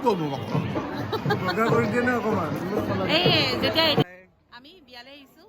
বগা কৰি দিয়ে ন অকণমান। এই যেতিয়া আমি বিয়ালৈ আহিছোঁ।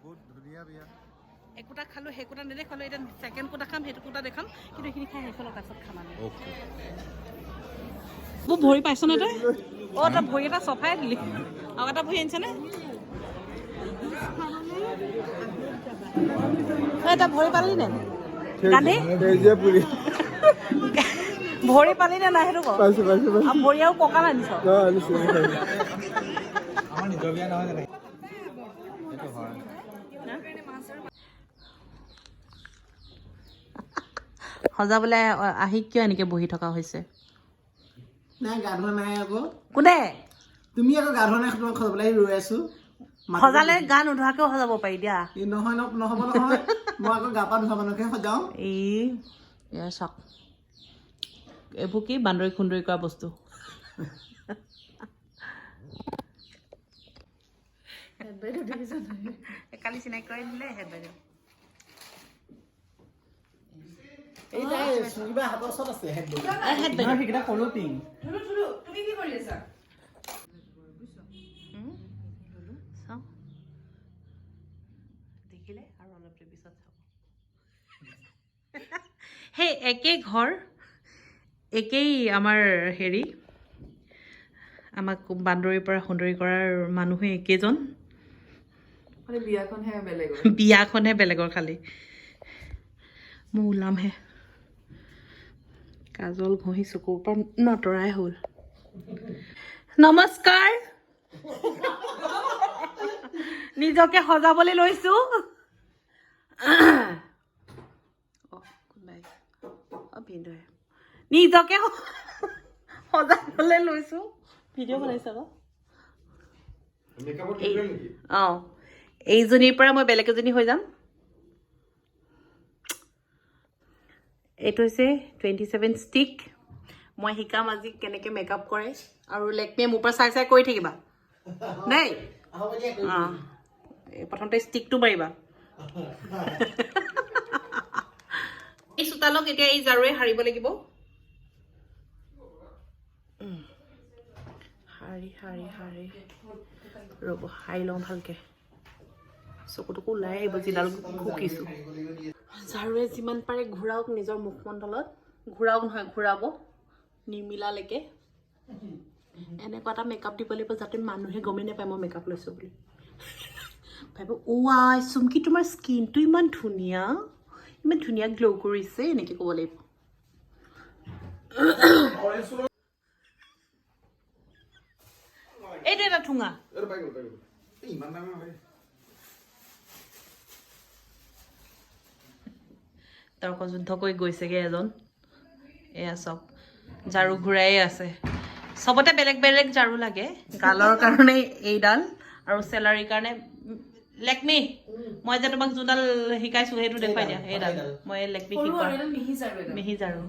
বহুত ধুনীয়া বিয়া। একোটা খালোঁ, সেইকোটা নেদেখালোঁ। এতিয়া ছেকেণ্ড কোটা খাম, সেইটো কোটা দেখাম। কিন্তু এইখিনি খাই শেষ হ'ল, তাৰপিছত খাম আমি। মোৰ ভৰি পাইছনে তই? অঁ, তই ভৰি এটা চফাই দিলি। আৰু এটা ভৰি আনিছনে? তই এটা ভৰি পালি নে গান্ধী? সেউজীয়া পুৰি। ভৰি পালি নে নাই সেইটো ক। পাইছোঁ, পাইছোঁ, পাইছোঁ। আৰু ভৰি আৰু কঁকাল আনিছ? অঁ, আনিছোঁ। আমাৰ নিজৰ বিয়া নহয় জানো? সেইটো হয়। সজাবলৈ আহি কিয় এনেকে বহি থকা হৈছে? নাই, গা ধোৱা নাই আকৌ। কোনে? তুমি আকৌ গা ধোৱা নাই, তোমাক সজাবলৈ আহি ৰৈ আছো। সজালে গা নোধোৱাকেও সজাব পাৰি দিয়া। এই নহয়, নহ'ব নহয়। মই আকৌ গা পা ধোৱা মানুহকে সজাওঁ। এই এয়া চাওক, এইবোৰ কি বান্দৰী খুন্দৰী কৰা বস্তু। কালি চিনাকি কৰাই দিলে হেড বাইদেউ। এই তাই কিবা হাতৰ ওচৰত আছে হেড। হেড বাইদেউ। সেইকেইটা সৰু পিং। চাওঁ, দেখিলে আৰু অলপ দেৰি পিছত চাব। সেই একেই ঘৰ, একেই আমাৰ হেৰি, আমাক বান্দৰীৰ পৰা সুন্দৰী কৰাৰ মানুহে একেজন। মানে বিয়াখনহে বেলেগৰ। বিয়াখনহে বেলেগৰ খালি। মই ওলামহে, কাজল ঘঁহি চকুৰ পৰা নতৰাই হ'ল। নমস্কাৰ, নিজকে সজাবলৈ লৈছো। অ, কোনোবাই, অ, ভিনদেউৱে। নিজকে সজাবলৈ লৈছো। ভিডিঅ' বনাইছে আকৌ। অঁ, এইজনীৰ পৰা মই বেলেগ এজনী হৈ যাম। এইটো হৈছে 27 ষ্টিক। মই শিকাম আজি কেনেকৈ মেকআপ কৰে আৰু লেকমিয়ে মোৰ পৰা চাই চাই কৰি থাকিবা দেই। হ'ব দিয়া। অঁ, এই প্ৰথমতে ষ্টিকটো মাৰিবা। এই চোতালক এতিয়া এই ঝাৰুৱে সাৰিব লাগিব। সাৰি সাৰি সাৰি, ৰ'ব, সাৰি লওঁ ভালকে। চকু টকু ওলাই আহিব যিডাল ঘুকিছোঁ। ঝাৰুৱে যিমান পাৰে ঘূৰাওক, নিজৰ মুখমণ্ডলত ঘূৰাওক, নহয় ঘূৰাব নিমিলালৈকে। এনেকুৱা এটা মেকআপ দিব লাগিব যাতে মানুহে গমেই নাপায় মই মেকআপ লৈছোঁ বুলি। ভাবিব, অ' আই চুমকি, তোমাৰ স্কিনটো ইমান ধুনীয়া, ইমান ধুনীয়া গ্ল' কৰিছে, এনেকৈ ক'ব লাগিব। এইটো এটা ঠুঙা। ইমান দামী নালাগে। তৰ্কযুদ্ধ কৰি গৈছেগৈ এজন। এয়া চব ঝাৰু ঘূৰায়ে আছে। চবতে বেলেগ বেলেগ ঝাৰু লাগে। গালৰ কাৰণে এইডাল আৰু চেলাৰীৰ কাৰণে। লেকমি, মই যে তোমাক যোনডাল শিকাইছো সেইটো দেখুৱাই দিয়া। এইডাল মই লেকমি সৰু শিকোৱা। আৰু এডাল মিহি ঝাৰু এডাল। মিহি ঝাৰু।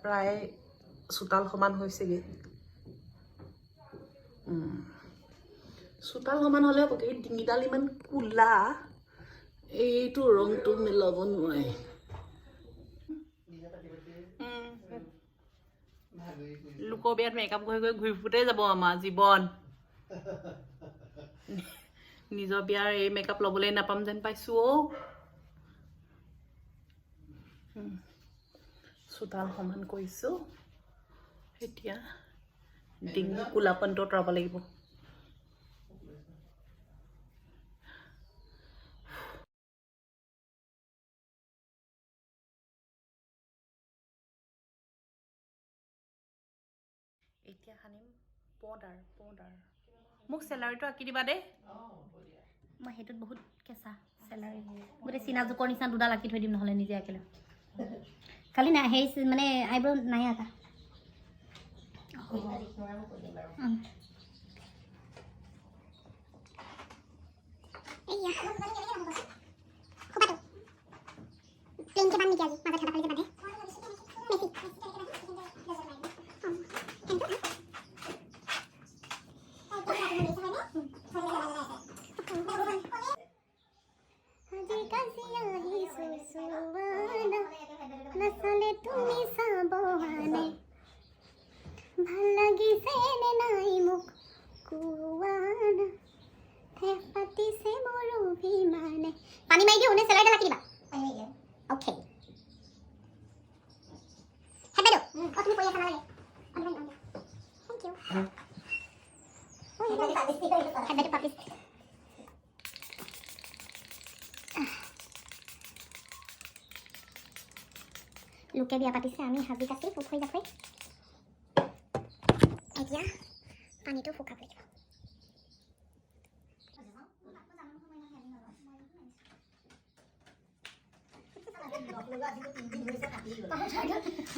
প্ৰায় চোতাল সমান হৈছেগৈ। চোতাল সমান হ'লে হ'ব, এই ডিঙিডাল ইমান ক'লা, এইটো ৰংটো মিলাব নোৱাৰে। লোকৰ বিয়াত মেকআপ কৰি কৰি ঘূৰি ফুৰোঁতে যাব আমাৰ জীৱন। নিজৰ বিয়াৰ এই মেকআপ ল'বলৈ নাপাম যেন পাইছোঁ। অ', চোতাল সমান কৰিছোঁ, এতিয়া ডিঙি কোলাপনটো আঁতৰাব লাগিব। এতিয়া সানিম পাউডাৰ। পাউডাৰ, মোক চেলাৰীটো আঁকি দিবা দেই। মই সেইটোত বহুত কেঁচা। চেলাৰী গোটেই চীনা জোকৰ নিচিনা দুডাল আঁকি থৈ দিম, নহ'লে নিজে আঁকিলে। খালি নাই হেৰি, মানে আইব্ৰ' নাই আঁকা। সাজি কাজি আহিছো চোৱানা, নাচালে তুমি চাব আনে। ভাল লাগিছে নে নাই মোক কোৱানা, ঠেহ পাতিছে মোৰ অভিমানে। পানী মাৰি দিওঁ নে চেলাৰী ডাল আঁকি দিবা? অ'কে। হে বাইদেউ, অঁ, তুমি পৰি আছা, নালাগে। Thank U. হেড বাইদেউ পাব্লিচিটি। লোকে বিয়া পাতিছে, আমি সাজি কাচি পুখুৰী জাকৈ। এতিয়া পানীটো শুকাব লাগিব।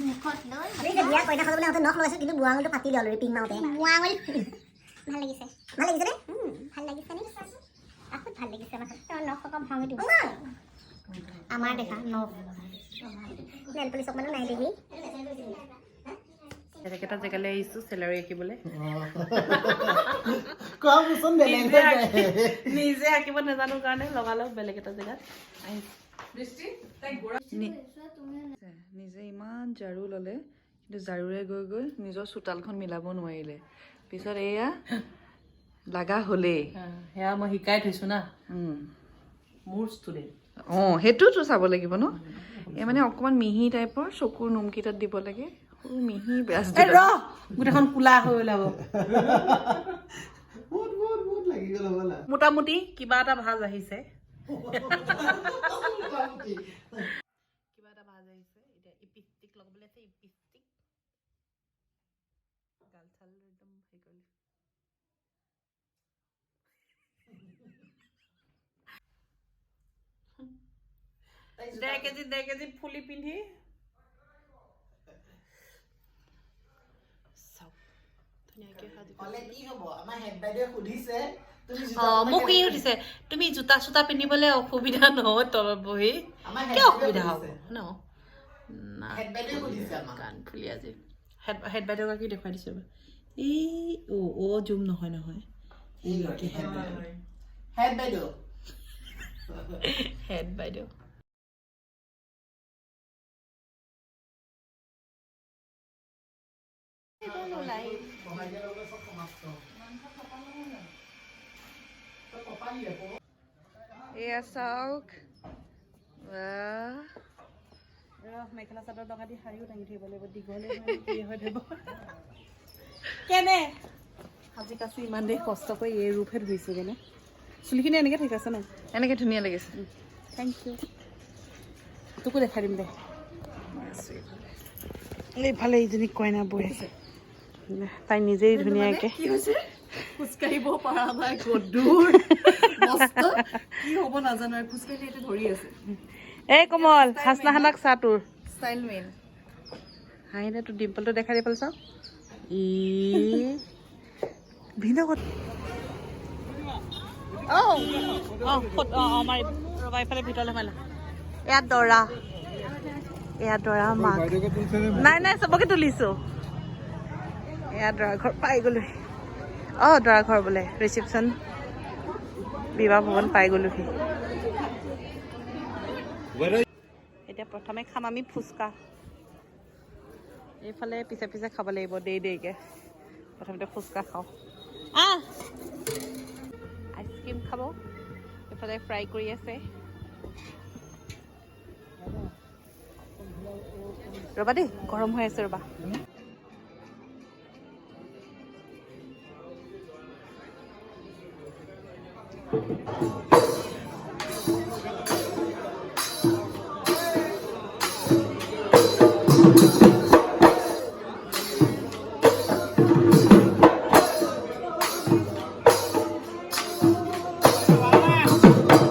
মুখত লৈ বিয়া কইনা সজাবলৈ আহোঁতে নখ লগাইছো, কিন্তু বুঢ়া আঙুলিটো ফাটিলে অলৰেডি পিং মাৰোঁতে। বুঢ়া আঙুলি। ভাল লাগিছে? ভাল লাগিছে নে? ভাল লাগিছে নে? বহুত ভাল লাগিছে। আমাৰ নখ অকণ ভাঙি দিওঁ। আমাৰ দেখা নখ নেল পলিচ অকণমানো নাই দেহি। বেলেগ এটা জেগালৈ আহিছোঁ চেলাৰী আঁকিবলৈ। কোৱাচোন, বেলেগ নিজে নিজে আঁকিব নাজানো কাৰণে লগালগ বেলেগ এটা জেগাত আহিছোঁ। নিজে ইমান ঝাৰু ল'লে, কিন্তু ঝাৰুৰে গৈ গৈ নিজৰ চোতালখন মিলাব নোৱাৰিলে। পিছত এয়া লাগা হ'লেই। সেয়া মই শিকাই থৈছোঁ না, মোৰ ষ্টুডেণ্ট। অঁ, সেইটোতো চাব লাগিব ন। এই মানে অকণমান মিহি টাইপৰ চকুৰ নোমকেইটাত দিব লাগে, সৰু মিহি ব্ৰাছ। ৰ, গোটেইখন কোলা হৈ ওলাব। বহুত বহুত বহুত লাগি গ'ল হ'বলা। মোটামুটি কিবা এটা ভাজ আহিছে, কিবা এটা ভাজ আহিছে। এতিয়া ইপিষ্টিক লগাবলৈ আছে, ইপিষ্টিক। গাল চাল একদম হেৰি কৰিলোঁ। 1.5 কেজি 1.5 কেজি ফুলি পিন্ধি চাওক, ধুনীয়াকৈ সাজি। ক'লে কি হ'ব, আমাৰ হেড বাইদেৱে সুধিছে তুমি জোতা অঁ, চোতা মোক কি কেনেকে সুধিছে, তুমি জোতা চোতা পিন্ধিবলৈ অসুবিধা নহয় তলত বহি? আমাৰ হেড কিয় বাইদেৱে অসুবিধা হ'ব? সুধিছে। ন না। হেড বাইদেৱে সুধিছে আমাক। কাণ ফুলি আজি হেড বাইদেউগৰাকী দেখুৱাই দিছোঁ এবাৰ। এই অ' অ' জুম নহয় নহয়, এইগৰাকী হেড বাইদেউ। হেড বাইদেউ। হেড বাইদেউ। বহাই দিয়াৰ লগে লগে চব সমাপ্ত। তই কপালি আকৌ। এয়া চাওক, বাহ। মেখেলা চাদৰ লগা দি শাৰীও দাঙি থাকিব লাগিব, দীঘলে কি হৈ থাকিব। কেনে সাজি কাচি ইমান দেৰি কষ্ট কৰি এই ৰূপহে ধৰিছোঁ। কেনে চুলিখিনি এনেকৈ ঠিক আছে ন? এনেকে ধুনীয়া লাগিছে। Thank U. তোকো দেখাই দিম দে। এইফালে এইজনী কইনা বহি আছে, তাই নিজেই ধুনীয়াকে। কি হৈছে, খোজকাঢ়িব পৰা নাই, গধুৰ মস্ত, কি হ'ব নাজানো আৰু। খোজকাঢ়ি এতিয়া ধৰি আছে। এই কোমল হাচনাহানাক চা তোৰ ষ্টাইল মেইন। হাঁহিলে তোৰ ডিম্পলটো দেখাই দি পেলাই চাওঁ। ই ভিন্ন ক'ত? অঁ অঁ অঁ অঁ মাৰি ৰ'বা, এইফালে ভিতৰলৈ সোমাই লোৱা। এয়া দৰা, এয়া দৰা মাক। বাইদেউকে তুলিছে নে? নাই নাই, চবকে তুলিছোঁ। এয়া দৰা ঘৰ পাই গ'লোহি। অঁ, দৰা ঘৰ বোলে, ৰিচিপশ্যন বিবাহ ভৱন পাই গ'লোহি। এতিয়া প্ৰথমে খাম আমি ফুচকা। এইফালে পিছে পিছে খাব লাগিব দেৰি দেৰিকৈ। প্ৰথমতে ফুচকা খাওঁ। আহ, আইচক্ৰীম খাব এইফালে ফ্ৰাই কৰি আছে। ৰ'বা দেই, গৰম হৈ আছে, ৰ'বা।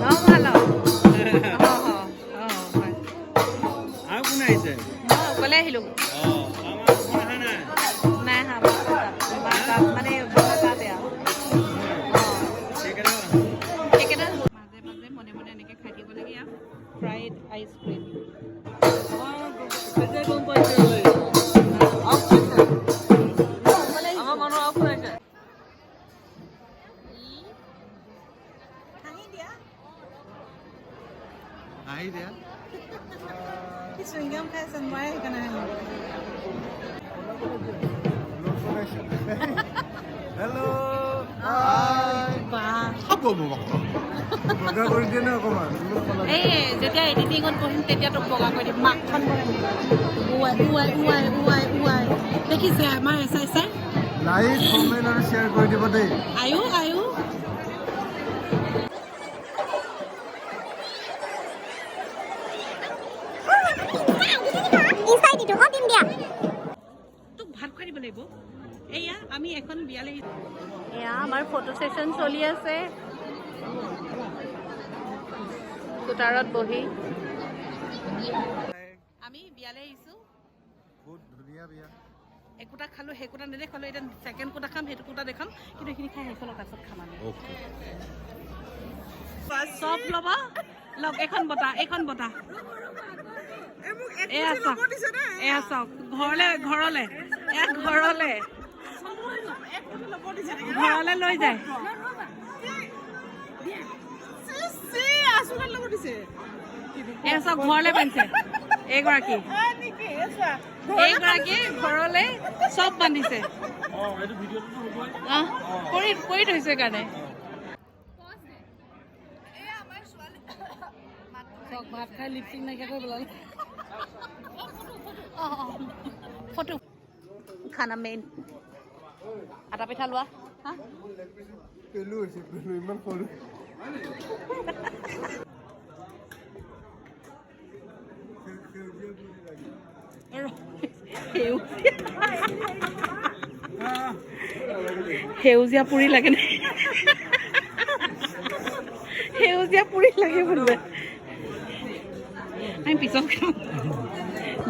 ন ভাল। অঁ হয়। আৰু কোন আহিছে? মই অকলে আহিলোঁ। অঁ, আমাৰ কোন অহা নাই? নাই আহা। মা তাত, মানে মা তাতে আৰু। সেইকাৰণে। সেইকেইটা মাজে মাজে মনে মনে এনেকৈ খাই থাকিব লাগে। Fried ice cream. গম পাইছে। আমাৰ মানুহ আৰু কোন আহিছে? হাঁহি দিয়া। হাঁহি দিয়া। চুইংগাম খাই আছে, নোৱাৰে সেইকাৰণে। হেল্ল', বগা কৰি দিয়ে ন অকণমান। এই যেতিয়া এডিটিঙত বহিম তেতিয়া তোক বগা কৰি দিম। মাকখন বনাই দিম। Y Y Y Y Y, দেখিছে আমাৰ S I sir. Like, comment আৰু শ্বেয়াৰ কৰি দিব দেই। আয়ো আয়ো। ইনষ্টাই দিটো অ দিম দিয়া। তোক ভাত খুৱাই দিব লাগিব। এয়া আমি এখন বিয়ালৈ। এয়া আমাৰ ফটো ছেশ্যন চলি আছে স্কুটাৰত বহি। আমি বিয়ালৈ আহিছোঁ। বহুত ধুনীয়া বিয়া। একোটা খালোঁ, সেইকোটা নেদেখালোঁ। এতিয়া ছেকেণ্ড কোটা খাম, সেইটো কোটা দেখাম। কিন্তু এইখিনি খাই শেষ লওক, তাৰপিছত খাম আমি চব। ল'বা, লওক এইখন বটা, এইখন বটা। এয়া চাওক, এয়া চাওক, ঘৰলে ঘৰলে, এয়া ঘৰলে ঘৰলে লৈ যায়। এয়া চাওক, ঘৰলে বান্ধিছে এইগৰাকী। এইগৰাকী ঘৰলে চব বান্ধিছে। আহ, কৰি কৰি থৈছে কাৰণে। চাওক, ভাত খাই লিপষ্টিক নাইকিয়া কৰি পেলালে। অঁ, ফটো। খানা মেইন। আটা পিঠা লোৱা হা। পেলু হৈছে, পেলু, ইমান সৰু। সেউজীয়া সেউজীয়া পুৰি লাগে নে? সেউজীয়া পুৰি লাগে বোলে। আমি পিছত খাম।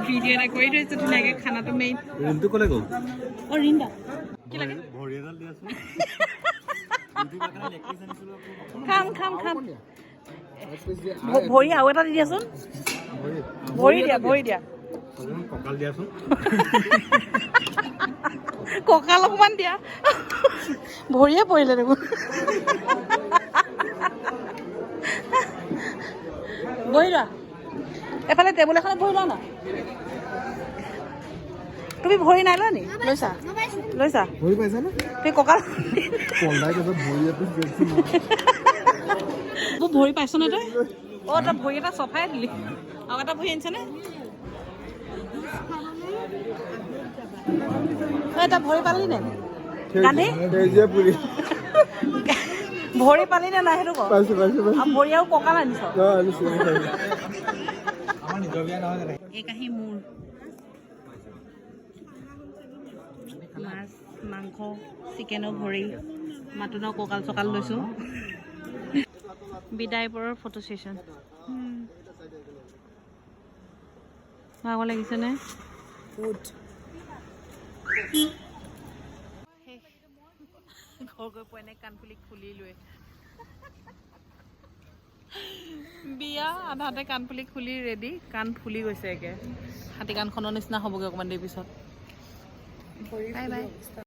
ভিডিঅ' এটা কৰি থৈছোঁ ধুনীয়াকৈ। খানাটো মেইন। ঋণটো ক'লে গ'ল? অঁ, ঋণ দা কি লাগে? ভৰি এডাল দিয়াচোন। খাম খাম খাম। ভৰি আৰু এটা দি দিয়াচোন। ভৰি দিয়া, ভৰি দিয়া। কঁকাল দিয়াচোন। কঁকাল অকণমান দিয়া। ভৰিয়ে পৰিলে দেখোন। বহি লোৱা এফালে, টেবুল এখনত বহি লোৱা না। তুমি ভৰি নাই লোৱা নি? লৈছা, লৈছা। ভৰি পাইছানে? তুমি কঁকাল পলাই কৈছে, ভৰি এপিচ বেছি। মোৰ ভৰি পাইছনে তই? অঁ, তই ভৰি এটা চফাই দিলি। আৰু এটা ভৰি আনিছেনে? তই ভৰি পালি নে গান্ধী? সেউজীয়া পুৰি। ভৰি পালি নে নাই সেইটো ক। পাইছো, পাইছো, পাইছো। আৰু ভৰি আৰু কঁকাল আনিছ? অঁ, আনিছো। আমাৰ নিজৰ বিয়া নহয় জানো? এই কাঁহী মোৰ। মাছ, মাংস, চিকেনৰ ভৰি, মাটনৰ কঁকাল চকাল লৈছোঁ। বিদায়পৰৰ ফটো ছেশ্যন। ভাগৰ লাগিছেনে? শেষ। ঘৰ গৈ পোৱাই নাই, কাণফুলি খুলি লৈ। বিয়া আধাতে কাণফুলি খুলি ৰেডি। কাণ ফুলি গৈছে একে, হাতী কাণখনৰ নিচিনা হ'বগৈ অকণমান দেৰি পিছত। Bye bye.